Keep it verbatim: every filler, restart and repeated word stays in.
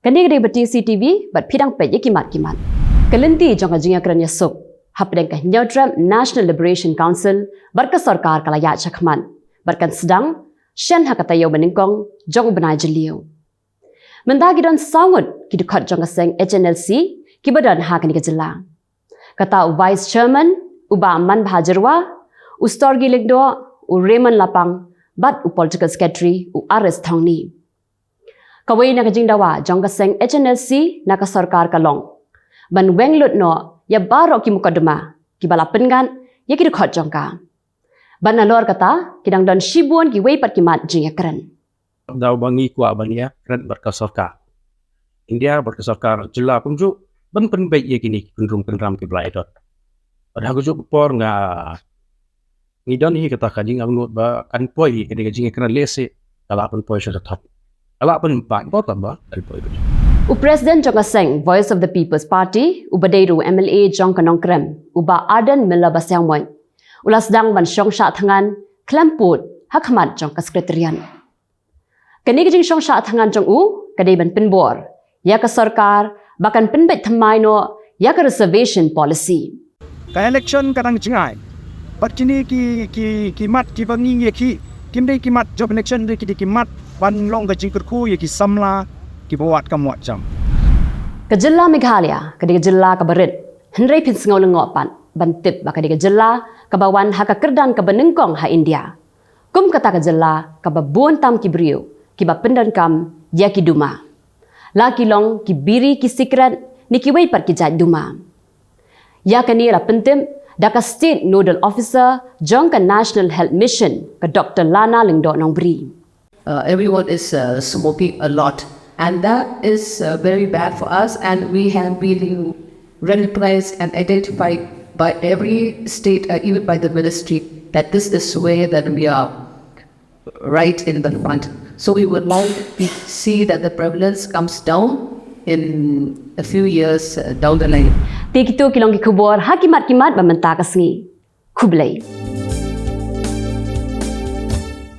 Kane ka dei ba T C T V, bad phi dang peit ïa ki mat ki mat. Ka lynti jong ka jingïakren ïasuk hapdeng ka Hynñiewtrep National Liberation Council bad ka sorkar ka la ïaid shakhmat bad kan sdang shen ha ka taïew ba nyngkong jong u bnai Jylliew. Mynta ki don saw ngut ki dkhot jong ka seng H N L C kiba don ha kane ka jylla. Kata u Vice Chairman, u Bah Manbha Jyrwa, u Storgi Lyngdoh, u Raymond Lapang, bad u Political Secretary, u R S Thongni. Kawei na ka jingdawa jong ka seng H N L C na ka sorkar ka long ban weng lut noh ïa baroh ki mukotduma kiba la pynngat ïa ki dkhot jong ka. Bad nalor kata, ki dang don shibun kiwei pat ki mat jingïakren. Daw ba ngi kwah ban ïakren bad ka sorkar India, bad ka sorkar jylla kumjuh, ban pynbeit ïa kine ki kyndrum kyndram kiba la ïadon. Bad ha kajuh ka por nga, ngi don hi kata ka jingangnud ba kan poi hi kane ka jingïakren lehse ka lah ban poi sha ka thok. Ka lah ban bat bad ba kan poi. U President jong ka seng Voice of the People's Party, uba dei ruh u M L A jong ka Nongkrem, u Bah Ardent Miller Basaiawmoit, u la sdang ban shong shah thngan khlem pud ha khmat jong ka Secretariat. Kane ka jingshong shah thngan jong u ka dei ban pynbor ïa ka sorkar ba kan pynbeit thymmai noh ïa ka reservation policy. Ka election ka dang jngai. Bad kine ki, ki, ki mat kiba ngi ïa ki, kim dei ki mat jop election, dei ki dei ki mat ban long ka jingkyrkhu ïa ki samla kiba wad kam wad jam. Ka jylla Meghalaya ka dei ka jylla kaba rit, hynrei phin sngew lyngngoh pat ban tip ba ka dei ka jylla kaba wan ha ka kyrdan kaba nyngkong ha India. Kum kata ka jylla kaba bun tam ki briew kiba pyndonkam ïa ki duma, la ki long ki biri, ki sikret, ne kiwei pat ki jait duma. Ïa kane la pyntip da ka State Nodal Officer jong ka National Health Mission, ka Doctor Lana Lyngdoh Nongbri. Uh, everyone is uh, smoking a lot, and that is uh, very bad for us. And we have been recognized and identified by every state, uh, even by the ministry, that this is where that we are right in the front. So we would like to see that the prevalence comes down in a few years uh, down the line. Te kito ki long ki khubor ha ki mat ki mat ba mynta ka sngi. Khublei.